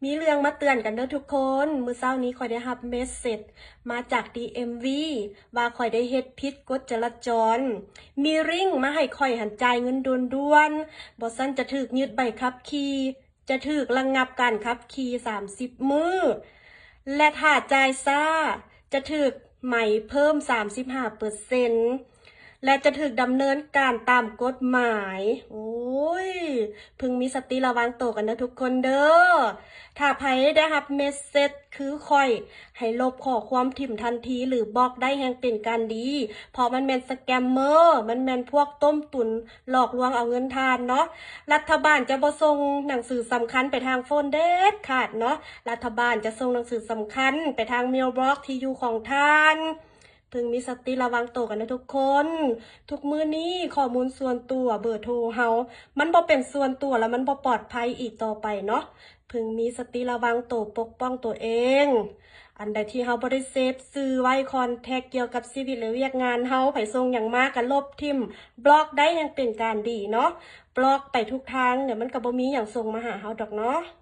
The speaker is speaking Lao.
ມີເລື່ອງມາເຕືອນກັນເດີທຸກຄົນ. ມື້ເຊົ້ານີ້ຂ້ອຍໄດ້ຮັບເມສເຊັດມາຈາກ ດີເອັມວີ ວ່າຂ້ອຍໄດ້ເຮັດຜິດກົດຈະລາຈອນ. ມີລິ້ງມາໃຫ້ຂ້ອຍຫັ້ນຈ່າຍເງິນດ່ວນໆ, ບໍ່ຊັ້ນຈະຖືກຍຶດໃບຂັບຂີ່, ຈະຖືກລະງັບການຂັບຂີ່ສາມສິບມື້ ແລະ ຖ້າຈ່າຍຊ້າ ຈະຖືກໄໝເພີ່ມສາມສິບຫ້າເປີເຊັນ ແລະ ຈະຖືກດຳເນີນການຕາມກົດໝາຍ. ໂອ້ຍ ເພິ່ງມີສະຕິລະວັງໂຕກັນເດີທຸກຄົນເດີ. ຖ້າໃຜໄດ້ຮັບເມສເຊັດຄືຂ້ອຍ ໃຫ້ລົບຂໍ້ຄວາມຖິ້ມທັນທີ ຫຼື ບລັອກໄດ້ແຮ່ງເປັນການດີ, ເພາະມັນແມ່ນສະແກມເມີ, ມັນແມ່ນພວກຕົ້ມຕຸນຫຼອກລວງເອົາເງິນທ່ານເນາະ. ລັດຖະບານຈະບໍ່ສົ່ງໜັງສືສຳຄັນໄປທາງໂຟນເດັດຂາດເນາະ. ລັດຖະບານຈະສົ່ງໜັງສືສຳຄັນໄປທາງເມວບັອກທີ່ຢູ່ຂອງທ່ານ. ເພິ່ງມີສະຕິລະວັງໂຕກັນເດີທຸກຄົນ. ທຸກມື້ນີ້ຂໍ້ມູນສ່ວນຕົວ, ເບີໂທເຮົາ, ມັນບໍ່ເປັນສ່ວນຕົວ ແລະ ມັນບໍ່ປອດໄພອີກຕໍ່ໄປເນາະ. ເພິ່ງມີສະຕິລະວັງໂຕ, ປົກປ້ອງຕົວເອງ. ອັນໃດທີ່ເຮົາບໍ່ໄດ້ເຊບຊື່ໄວ້, ຄອນແທັກກ່ຽວກັບຊີວິດ ຫຼື ວຽກງານເຮົາ, ໃຜສົ່ງຫຍັງມາກະລົບຖິ້ມ, ບລັອກໄດ້ແຮ່ງເປັນການດີເນາະ. ບລັອກໄປທຸກທາງ, ດຽວມັນກະບໍ່ມີຫຍັງສົ່ງມາຫາເຮົາດອກເນາະ.